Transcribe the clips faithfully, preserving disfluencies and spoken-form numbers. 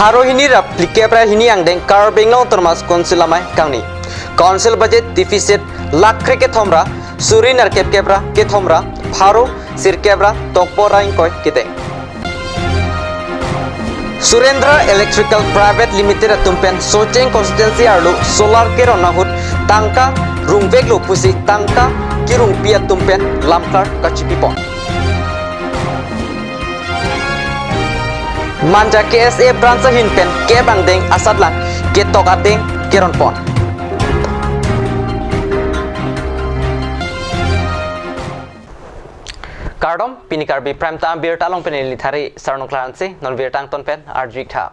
Pharo hini ra phlikep ra hini angdeng Karbi Anglong Autonomous Council amei kangni. Council budget deficit lakh kre kethom ra suri nerkep kep ra kethom ra pharo sirkep ra tokpo ra ingkoi kedeng. Surendra Electrical Private Limited atum pen Socheng constituency arlo solar keron ahut tangka rungveklo pusi tangka kerongpi atum pen lamkar kachipipon. Manja K S A branch ahin pen kep angdeng asatlang ketok adeng keronpon. Kardom, pini Karbi Prime Time birta along pen neli Thari Sarnung Klaransi, non birta angton pen arju-ik tha.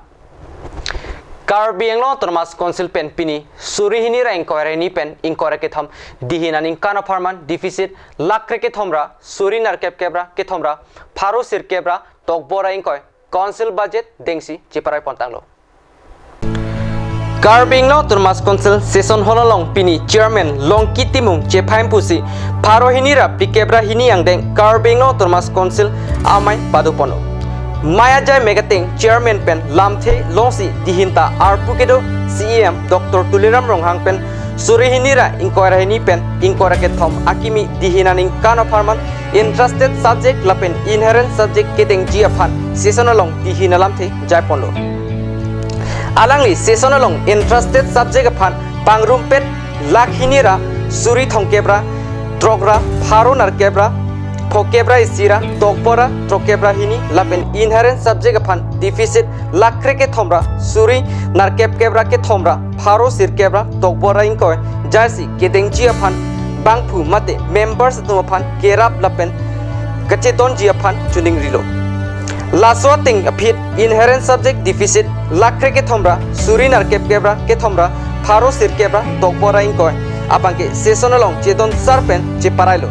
Karbi Anglong Autonomous Council pen pini suri hini ra ingkoi ra hini pen ingkoi ra kethom dihin aningkan apharman deficit lakh kre kethom ra suri nerkep kep ra kethom ra pharo sirkep ra tokpo ra ingkoi Council budget dengsi cheparai pontanglo. Karbi Anglong Autonomous Council Session Hall along pini Chairman Longki Timung chephai pusi pharo hini ra phlikep ra hini angdeng Karbi Anglong Autonomous Council amei padoponlo. Mei ajai mek ateng Chairman pen lamthe longsi dihin ta arpu kedo C E M Doctor Tuliram Ronghang pen suri hini ra ingkoi ra hini pen ingkoi ra kethom akimi dihin aningkan apharman interested subject lapen inherent subject kedengji aphan session along dihin alamthe jaiponlo. Alangli session along interested subject aphan pangrumpet lakh hini ra suri thomkep ra throk ra pharo nerkep ra phokep ra isi ra tokpo ra throkkep ra hini lapen inherent subject aphan deficit lakh kre kethom ra suri nerkep kep ra kethom ra pharo sirkep ra tokpo ra ingkoi jarsi kedengji aphan bangphu mate members atum aphan kerap lapen kachedonji aphan chuning rilo. Laso ateng aphi inherent subject deficit lakh kre kethom ra suri nerkep kep ra kethom ra pharo sirkep ra tokpo ra ingkoi abangke session along chedon sar pen cheparailo.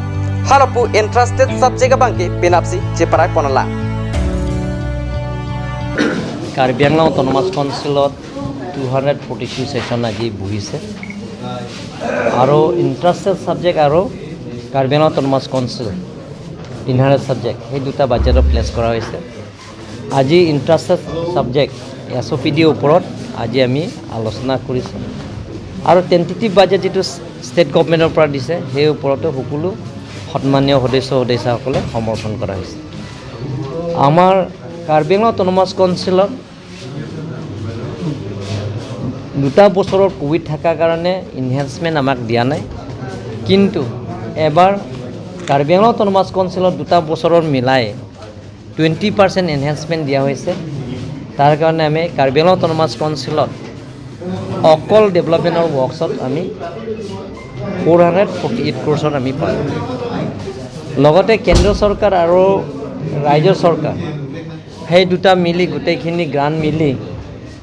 Halapu interested subject abangke penapsi cheparai ponlang. Karbi Anglong autonomous কাউন্সিলত two hundred forty two session আজি বহিছে আৰু interested subject আৰু Karbi Anglong autonomous council inherent subject সেই দুটা বাজেটত place কৰা হৈছে। আজি interested subject S O' P ডিৰ ওপৰত আজি আমি আলোচনা কৰিছোঁ আৰু টেণ্টেটিভ বাজেট যিটো ষ্টেট গভৰ্ণমেণ্টৰ পৰা দিছে সেই ওপৰতো সকলো সন্মানীয় সদস্য সদস্যাসকলে সমৰ্থন কৰা হৈছে। আমাৰ কাৰ্বি আংলং অট'নমাছ কাউন্সিলত দুটা বছৰৰ ক'ভিড থকাৰ কাৰণে ইনহেঞ্চমেণ্ট আমাক দিয়া নাই, কিন্তু এবাৰ কাৰ্বি আংলং অট'নমাছ কাউন্সিলত দুটা বছৰৰ মিলাই টুৱেণ্টি পাৰ্চেণ্ট এনহেঞ্চমেণ্ট দিয়া হৈছে। তাৰ কাৰণে আমি কাৰ্বি আংলং অট'নমাছ কাউন্সিলত অকল ডেভেলপমেণ্টৰ ৱৰ্কছত আমি ফ'ৰ হাণ্ড্ৰেড ফৰ্টি এইট ক্ৰ'ৰ্ছত আমি পালোঁ। লগতে কেন্দ্ৰ চৰকাৰ আৰু ৰাজ্য চৰকাৰ সেই দুটা মিলি গোটেইখিনি গ্ৰাণ্ট মিলি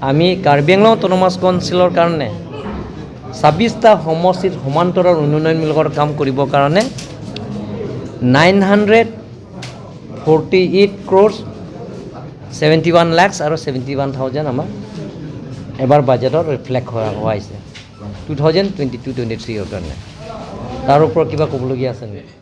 আমি কাৰ্বি আংলং অট'নমাছ কাউন্সিলৰ কাৰণে ছাব্বিছটা সমষ্টিত সমান্তৰাল উন্নয়নমূলকৰ কাম কৰিবৰ কাৰণে nine hundred forty eight crores seventy one lakhs আৰু ছেভেণ্টি ওৱান থাউজেণ্ড আমাৰ এবাৰ বাজেটত ৰিফ্লেক্ট হোৱা হোৱা হৈছে two thousand twenty to twenty থ্ৰীৰ কাৰণে। তাৰ ওপৰত কিবা ক'বলগীয়া আছে নেকি?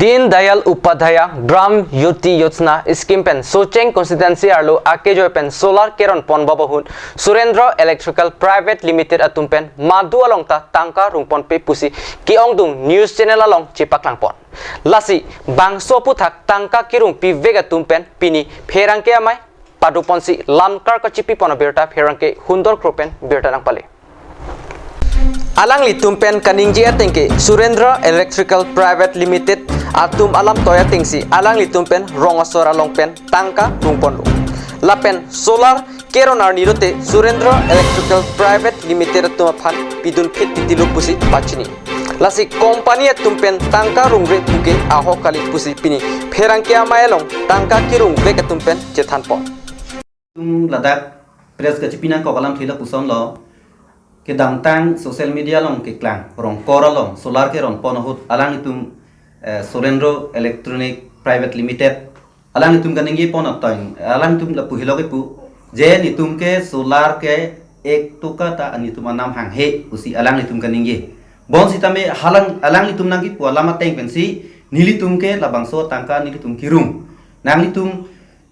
দীন দয়াল উপাধ্যায়া গ্ৰাম জ্যোতি Yojana scheme pen Socheng constituency arlo akejoi pen solar keron pon babo ahut Surendra Electrical Private Limited atum pen madu along ta tangka rungponpe pusi ke-ongdung news channel along chepaklang pon. Lasi bangso aphuthak tangka kerungpi vek atum pen pini pherangke amei padoponsi lamkar kachipi pon abirta pherangke Hundor Kro pen birta nangpale. Alanglitum pen kaningje ateng ke Surendra Electrical Private Limited atum alam toi atengsi alanglitum pen rong asor along pen tangka rungponlo. Lapen solar keron arni lote Surendra Electrical Private Limited atum aphan pidun phit titilo pusi pachini. Lasi company atum pen tangka rungre puke ahok kali pusi pini pherangke amei along tangka kerung vek atum pen chethan pon. Tum ladak press kachipi nangkok alamthe lapuson lo, kedamtang social media along keklang rongkor along solar keron pon ahut alanglitum eh, Surendra Electronic Private Limited alanglitum kaningje pon ateng alanglitum lapu helo kepu je nelitum ke solar ke ek toka ta nelitum anam hanghe pusi alanglitum kaningje. Bonsitame halang alanglitum nangkipu alam ateng pensi nelitum ke labangso tangka nelitum kerung. Nanglitum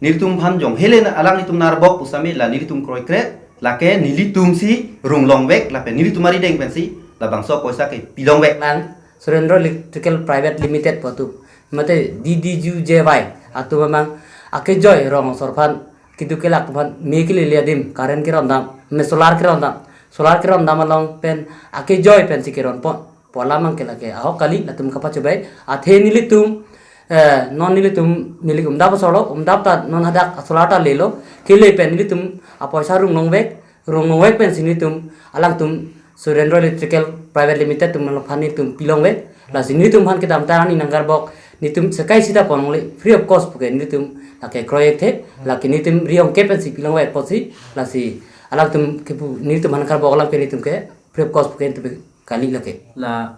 Nelitum aphan jong hele na alanglitum narbok pusitame la nelitum kroikre, lake nelitum si rung longvek, lapen nelitum arideng pensi labangso poisa ke pilongvek. Lang Surendra Electrical Private Limited pu atum, mate D D U J Y atum amang akejoi rong asor aphan keduk kelak aphan me kelele adim current kerondam, me solar kerondam, solar kerondam along pen akejoi pensi keronpon pu alam abangke lake ahok kali, latum kapachobai. Athe nelitum, eh, non nelitum neli umdap asor lo, umdap ta non hadak solar ta lelo, kele pen nelitum apoisa rung longvek, rung longvek pensi nelitum alangtum Surendra Electrical Private Limited atum aphan nelitum pilongvek. Lasi nelitum aphan kedamtang arni nangkarbok, nelitum sekai sita ponlongle free of cost puke nelitum lake kroikthe, lake nelitum ri-ongke pensi pilongvek apotsi, lasi alangtum kepu nelitum aphan karbok alam ke nelitum ke free of cost puke nelitum kali lake. La,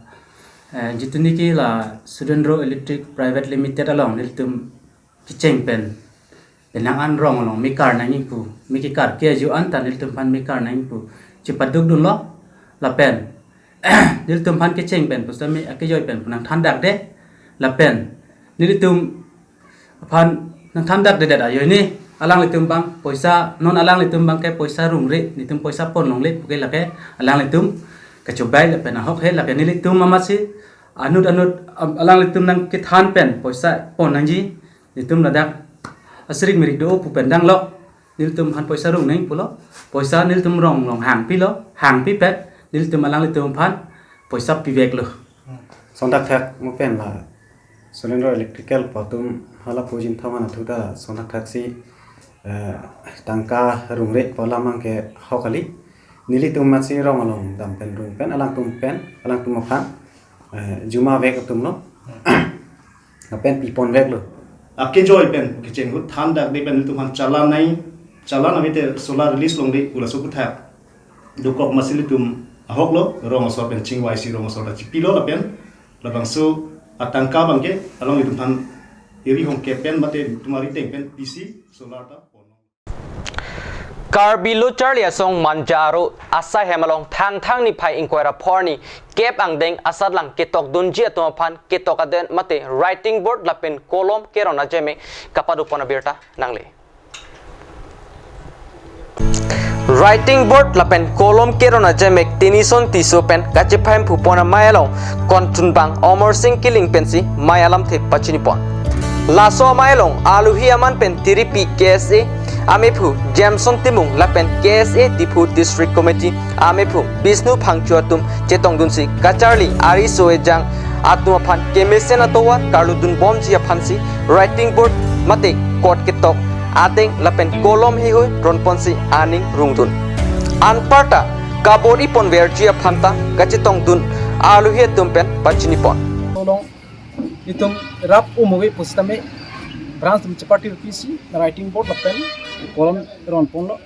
eh, jitu niki la Surendra Electric Private Limited along nelitum kecheng pen penang an rong along me kar nangji pu, me kekar ke aju an ta nelitum aphan me kar nangji pu chepaduk dunlo. Lapen nelitum aphan kecheng pen pusitame akejoi pen pu nangthandakde. Lapen nelitum aphan nangthandakdedet ajoine alanglitum abang poisa, non alanglitum abangke poisa rungre, nelitum poisa ponlongle puke lake alanglitum kachobai lapen ahok he. Lake nelitum amatsi anut anut, am, alanglitum nangkethan pen poisa pon nangji, nelitum ladak asrik mirik do pu pen danglok, nelitum aphan poisa rung nangji pulo, poisa nelitum rong long hangpilo, hangpipet nelitum alanglitum aphan poisa piveklo. Songthakthak mo pen la Surendra Electrical pu atum hala pujin thawan athu ta songthakthaksi, eh, tangka rungre pu alam abangke ahok kali. Nelitum amatsi rong along dam pen rung pen alangtum pen alangtum aphan, eh, jumavek atumlo. Lapen piponveklo. Akejoi pen kecheng ahut thandakde pen nelitum aphan challan nai, challan amite solar release longde pu laso aphuthak dokok amatsi nelitum ahoklo, rong asor pen chingvaisi rong asor ta chipilo lapen labangso atangka abangke alanglitum aphan eri hongke pen mate nelitum arideng pen pisi solar ta pon. Karbi Lo Charli Asong Manja Aro asai hem along Thangthang niphai ingkoi ra pho arni kep angdeng asatlang ketokdunji atum aphan ketok aden mate writing board lapen kolom keron ajemek kapadopon abirta nangle. Writing board lapen kolom keron ajemek Tenison Tisso pen kachephai phupon amei along kontunbang Omor Sing Killing pensi mei alamthe pachinipon. Laso amei along aluhi aman pen tiripi K S A amephu Jameson Timung lapen K S A Diphu District Committee amephu Bishnu Phangcho atum chetongdunsi kacharli ariso ejang atum aphan kemesen atovar karludunbomji aphansi writing board mate kot ketok adeng lapen kolom hihui ronponsi aning rungdun. Anparta kabor-iponverji aphanta kachetongdun aluhi atum pen pachinipon. Tolong itum rap umove pusitame branch atum cheparty pisi writing board lapen kolom ronponlo.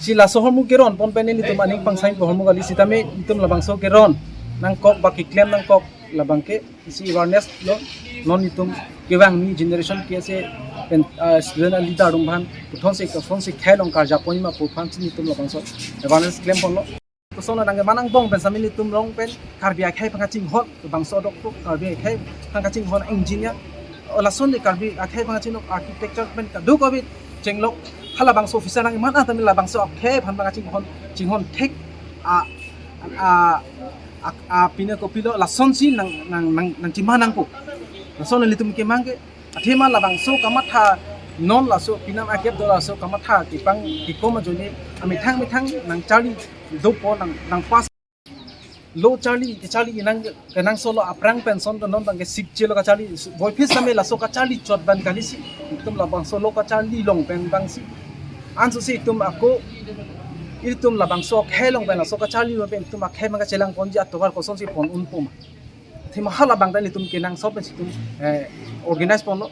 Si laso ahormu keronpon pen nelitum aning pangsai ahormu kali sitame itum labangso keron nangkok ba keklem nangkok labangke isi awareness lo. Non itum kevang ni generation K S A pen, ah, student leader atum aphan puthot si, puthot si khei long karjapon ma pu aphansi nelitum labangso awareness klemponlo. Koson nangkeman angbong pen sitame nelitum rong pen Karbi akhei aphan kachinghon bangso doktor, Karbi akhei aphan kachinghon engineer, o lason de Karbi akhei aphan kachinghon architecture pen kadokave chenglok, halabangso officer nangkeman atame labangso akhei aphan kachinghon, chinghon thek a, a, a, a, pine kopilo lasonsi nang, nang, nang, nangchiman nangpo. Lason nelitum kemang ke, athema labangso kamatha non laso pinam akep do laso kamatha kipang kikom ajoine amethang methang nangcharli dopo nang, nangpass. Lo charli, kecharli nang, kenangsot lo aphrang pen ason non abangke sikche lo kacharli, voiphit sitame laso kacharli chot abang kalisi, itum labangso lo kacharli along pen abangsi. Ansose itum ako, itum labangso akhei along pen laso kacharli along pen itum akhei abang kachelangponji atovar kosonsi pon unpo ma. Athema halabang ta nelitum kenangsot pensi itum, eh, organize ponlo.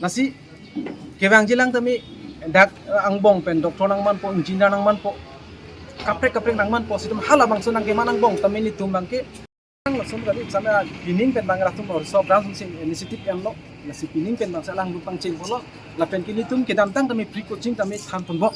Lasi kevangjilang tame dak, eh, angbong pen doctor nangmanpo, engineer nangmanpo, kaprek kaprek nangmanpo, si itum halabangso nangkeman angbong tame nelitum abangke. Lason kali sitame pining pen abang latum orso branch si initiative enlo, lasi pining pen abangsi alanglitum pangchengponlo, lapen ke nelitum kedamtang tame free coaching tame thanponbom.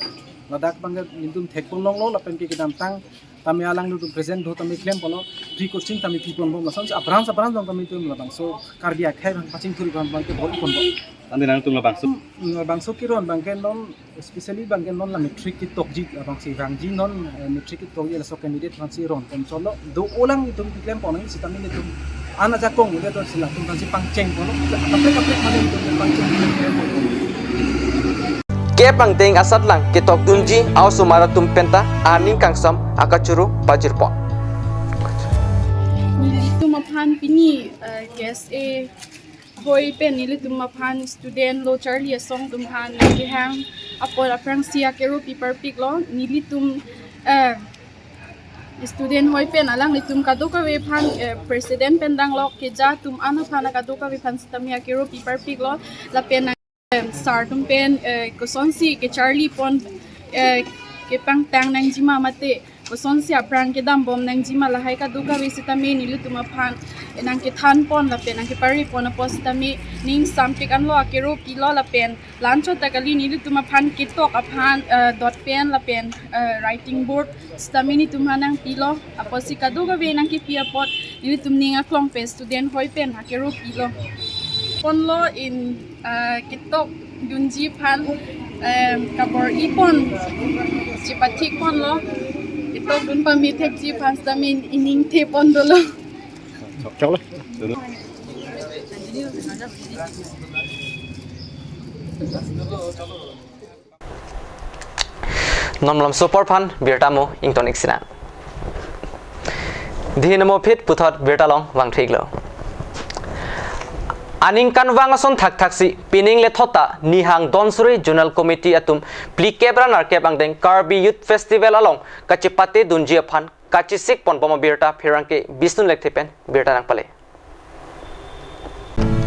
Ladak abangke nelitum thekponlonglo, lapen ke kedamtang Tame alanglitum present do tame klem polo, free coaching tame pi ponbom, lason a-branch a-branch along tame itum labangso Karbi akhei abang pachingthur abang abangke bor-i ponbom. Ante nangtum labangso? Hmm, labangso keron abangke non, especially abangke non la matric ketokji, labangsi vangji non, eh, matric ketokji laso candidate abangsi ron ponchotlo. Do-o alanglitum keklem pon nang sitame nelitum an ajakong udah do si latum abangsi pangcheng polo. Kaprek kaprek mane itum pangcheng. Kep angdeng asatlang ketokdunji a-osomar atum penta aning kangsam akachoro pajirpon. Nelitum aphan pini, eh, K S A hoi pen nelitum aphan student lo charli asong atum aphan kehang apot aphrangsi akero pi parpiklo. Nelitum, eh, student hoi pen alanglitum kadokave aphan, eh, president pen danglok, keja atum an aphan kadokave aphan sitame akero pi parpiklo. Lapen, em, sir atum pen, eh, kosonsi kecharli pon, eh, kepangtang nangjima mate kosonsi aphrang kedambom nangjima lahai kadokave sitame nelitum aphan, eh, nangkethan pon lapen nangkepari pon apot sitame ning sampik anlo, akero pilo lapen la-anchot ta kali, nelitum aphan ketok aphan, eh, dot pen lapen, eh, writing board sitame nelitum aphan nangpilo. Apotsi kadokave nangkepi apot nelitum ning aklong pen student hoi pen akero pilo. Ponlo in, eh, ketokdunji aphan, eh, kabor-i pon, chepathik ponlo. Ketokdun pame thekji aphan sitame iningthe pon dolo. Choklo. Non malomso apor aphan birta mo ington-ik sinang. Dei namo phit puthot birta along vangthu-iklo. Aningkanvang ason thakthaksi pining lethot ta Nihang Donsuri Zonal Committee atum phlikep ra nerkep angdeng Karbi Youth Festival along kachepatedunji aphan kachesik ponbom abirta pherangke Bisnu Lekthe pen birta nangpale.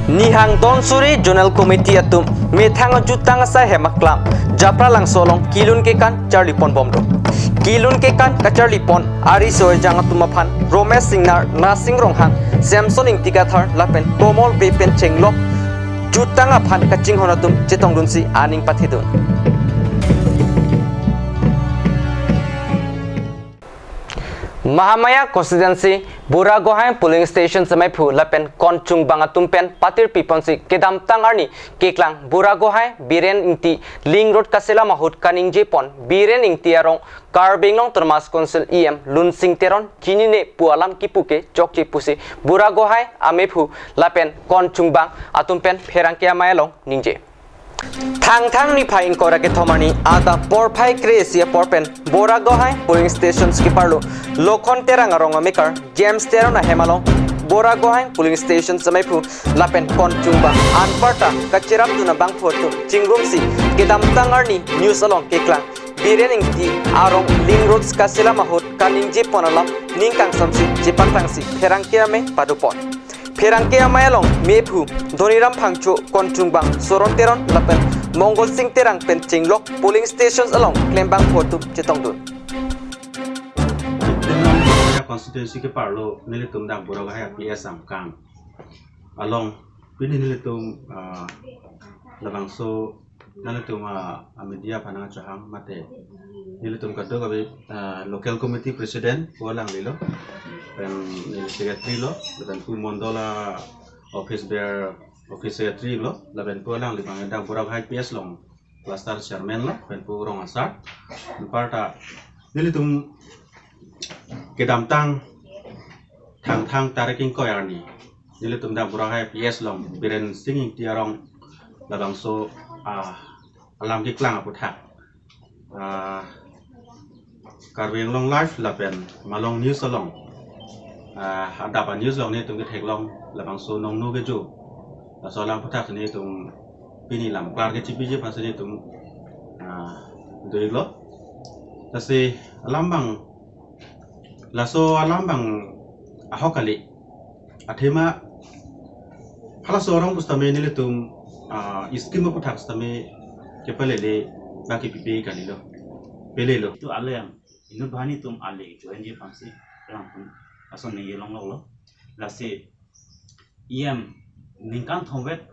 Nihang Donsuri Zonal Committee atum methang ajutang asai hem aklam Japralangso along kelun kekan charli ponbomlo. Kelun kekan kacharli pon ariso ejang atum aphan Romesh Singnar, Nasing Ronghang, Samson Ingti Kathar lapen Komol Bey pen chenglok jutang aphan kachinghon atum chetongdunsi aning pathedun. Mahamaya constituency Buragohai polling station semaiphu lapen konchungbang atum pen patirpi ponsi kedamtang arni keklang Buragohai Biren Ingti link road kaselam ahut kaningje pon Biren Ingti arong Karbi Anglong Autonomous Council E M Lunsing Teron chinine pu alam kipu ke chokche pusi Buragohai amephu lapen konchungbang atum pen pherangke amei along ningje. Thangthang niphai ingkoi ra kethom arni adap porphai kre-isi apor pen Buragohai polling station keparlo Lokhon Terang arong amekar James Teron ahem along Buragohai polling station semaiphu lapen konchungbang anparta kacherapdun abangphu atum chingrumsi kedamtang arni news along keklang Biren Ingti arong link roads kaselam ahut kaningje pon alam ning kangsamsi chepaklangsi pherangke amei padopon. Pherangke amei along mephu Dhoniram Phangcho, konchungbang Soron Teron lapen Mongol Sing Terang pen chenglok polling stations along klembangphu atum chetongdun. Constituency keparlo nelitum dak Buragohai P S Samkang along pini nelitum, ah, labangso nelitum, ah, a-media aphan nangchehang mate nelitum kadokave, ah, local committee president pu alanglilo, pen neli secretary lo, lapen pu mondol a-office bearer, office secretary lo, lapen pu alangli abang dak Buragohai P S along cluster chairman lo, pen pu rong asar. Anparta nelitum kedamtang Thangthang tarik ingkoi arni nelitum dak Buragohai P S along Biren Sing Ingti arong labangso, ah, alam keklang aputhak, ah, Karbi Anglong Live lapen Malong News along, ah, adap a-news along nelitum ketheklong labangso nongno kejo. Laso alam aputhak nelitum pini lam klar kechipiji aphansi nelitum, ah, do-iklo. Lasi alam abang laso alam abang ahok kali. Athema halaso arong pusitame nelitum, ah, scheme aputhak sitame kepalele baki pipe kalilo. Pelelo. Tu alem inut banghini atum ale join ji aphansi rang pun ason ningje longloklo. Lasi E M ningkan thomvet,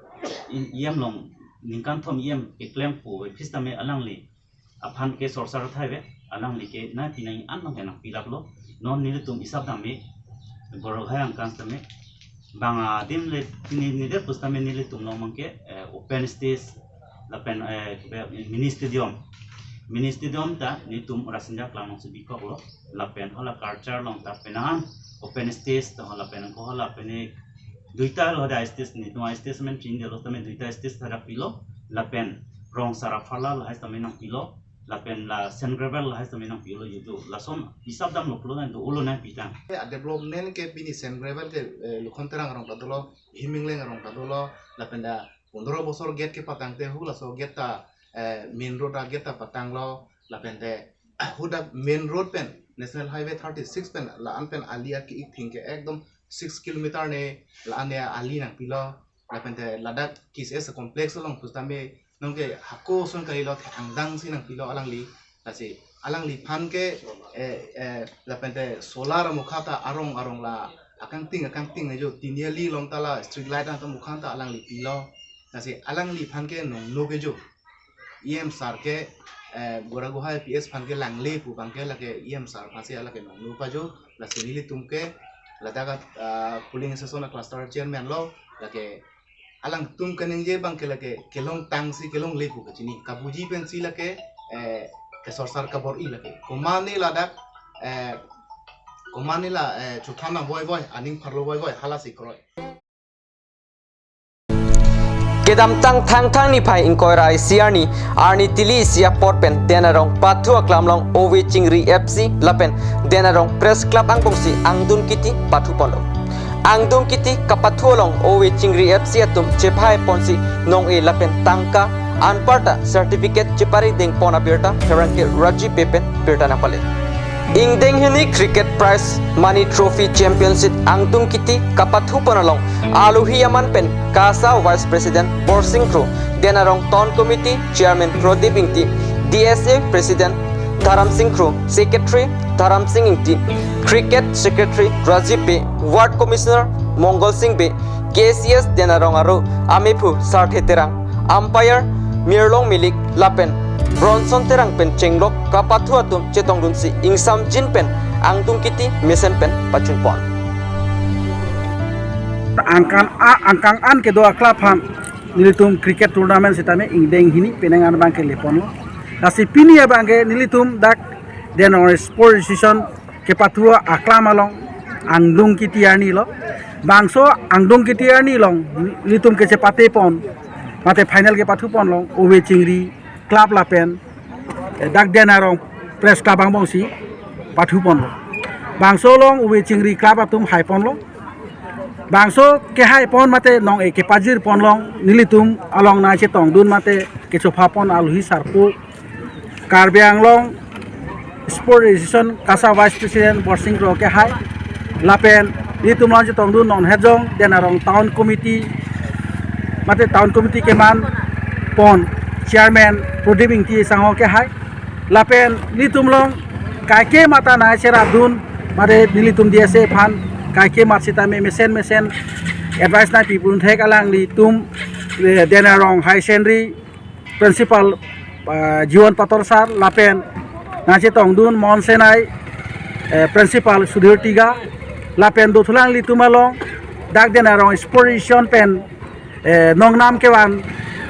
E M along ningkan thom E M keklem pu, pusitame alangli aphan ke sorsar thaivet, alangli ke na pinang an long ke nangpilaplo. Non nelitum isap dam me, borok hai angkang tame, bang adim le nini, nini pusitame nelitum along abangke, eh, open stage, lapen, eh, mini stadium. Mini stadium ta nelitum Rasinja Klang alongsi bikoklo, lapen hala culture along ta penang open stage ta lapen ko hala pen duita lo hadak stage, nelitum stage men chin delo tame duita stage ta pilo, lapen rong sara pharla lahai tame nangpilo, lapen la sand gravel lahai tame nangpilo, yudo. Lason isap damlo pulo nang do ulo nangpitang. A development ke pini sand gravel ke, eh, Lukhon Terang arong ta dolo, Himing Leng arong ta dolo, lapen dak pondro bosor gate kepatangte hu laso gate ta, eh, main road a gate ta patanglo, lapen te hu dak main road pen National Highway thirty-six pen la-an pen ali ake ik thing ke ekdom six kilometer ne la-an ne ali nangpilo, lapen te ladak K C S complex along pusitame nonke hako ason kalilo, the angdangsi nangpilo alangli. Lasi alangliphan ke, eh, eh, lapen te solar amukha ta arong arong la akangting akangting ajo tiniali along ta la street light angta mukha ta alangli pilo. Lasi alangliphan ke nongno ke jo E M sir ke, eh, Gora Gohai P S aphan ke langle pu abangke lake E M sir aphansi lake nongno pajo. Lasi nelitum ke ladak, ah, polling station a cluster chairman lo, lake alangtum kaningje abangke lake kelongtangsi kelongle pu kachini. Kabuji pensi lake, eh, kesorsar kabor-i lake. Komane ladak, eh, komane la, eh, chothan nang voi voi, aning pharlo voi voi, halasi kroi. Kedamtang Thangthang niphai ingkoi ra isi arni, arni tili isi apor pen Den Arong Pathu Aklam along Ove Chingri F C lapen Den Arong Press Club angbongsi angdung kiti pathu ponlo. Angdung kiti kapathu along Ove Chingri F C atum chephai ponsi nong-e lapen tangka anparta certificate chepari dengpon abirta pherangke Rajiv Bey pen birta nangpale. Ingdeng hini Cricket Prize Money Trophy Championship angdung kiti kapathu pon along alohi aman pen KASA Vice President Borsing Kro, Den Arong Town Committee Chairman Pradip Ingti, D S A President Dharam Sing Kro, Secretary Dharam Sing Ingti, Cricket Secretary Rajiv Bey, Ward Commissioner Mongal Sing Bey, K C S Den Arong aro amephu Sarthe Terang, umpire Mirlong Milik lapen Bronson Terang pen chenglok kapathu atum chetongdunsi ingsamjin pen angdung kiti mesen pen pachun pon. Angkang a, angkang an kedo a club aphan nelitum cricket tournament sitame ingdeng hini penang an abangke leponlo. Lasi pini abangke nelitum dak Den Arong Sports Association kepathu aklam along angdung kiti arni lo. Bangso angdung kiti arni along nelitum kechepate pon mate final kepathu pon along Ove Chingri Club lapen, eh, dak Den Arong Press Club angbongsi pathu ponlo. Bangso along Ove Chingri Club atum hai ponlo. Bangso kehai pon mate nong-e kepajir pon along nelitum along nangchetongdun mate kechopha pon alohi sarpo Karbi Anglong Sport Association KASA Vice President Borsing Kro kehai, lapen nelitum along chetongdun non hejong Den Arong Town Committee mate Town Committee keman pon Chairman Pradip Ingti sangho kehai, lapen nelitum along kaike mata nangcherapdun mate nelitum D S A aphan kaike mat sitame mesen mesen advice nangpipon thek alanglitum, eh, Den Arong Higher Secondary Principal, ah, Jiwan Pator sir, lapen nangchetongdun Mon Senai, eh, Principal Sudhir Tiga, lapen dothulang ilitum along dak Den Arong Sports Association pen, eh, nongnam kevan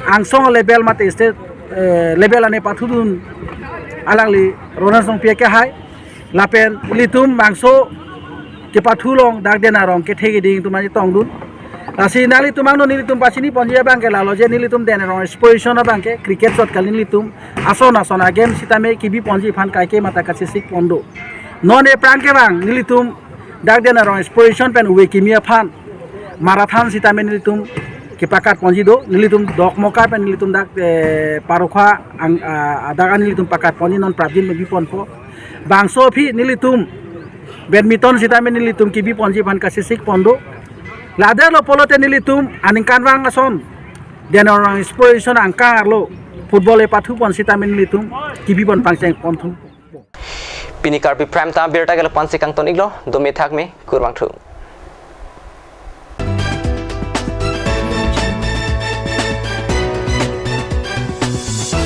angsong level mate state, eh, level ane pathudun alangli Ronan Songpia kehai. Lapen ilitum bangso kepathu along dak Den Arong kethe keding atum nangchetongdun. Lasi nanglitum angno nelitum pachini ponji abangke lalo je nelitum Den Arong Sports Association abangke cricket chot kali nelitum ason ason a-game sitame kebi ponji aphan kaike mata kachesik pon do. Non ephrang kevang nelitum dak Den Arong Sports Association pen ove kimi aphan marathon sitame nelitum kepakat ponji do, nelitum Dokmoka pen nelitum dak, eh, Parokha ang, ah, adak an nelitum pakat ponji non prapjin pen bi ponpo. Bangso aphi nelitum badminton sitame nelitum kebi ponji aphan kachesik pon do. Ladak lo pulote nelitum aningkanvang ason Den Arong Sports Association angkang arlo football epathu pon sitame nelitum kebi pon pangcheng ponthu. Pini Karbi Prime Time abirta ke lapu-ansi kangton iklo, dome thakme, kurvangthu.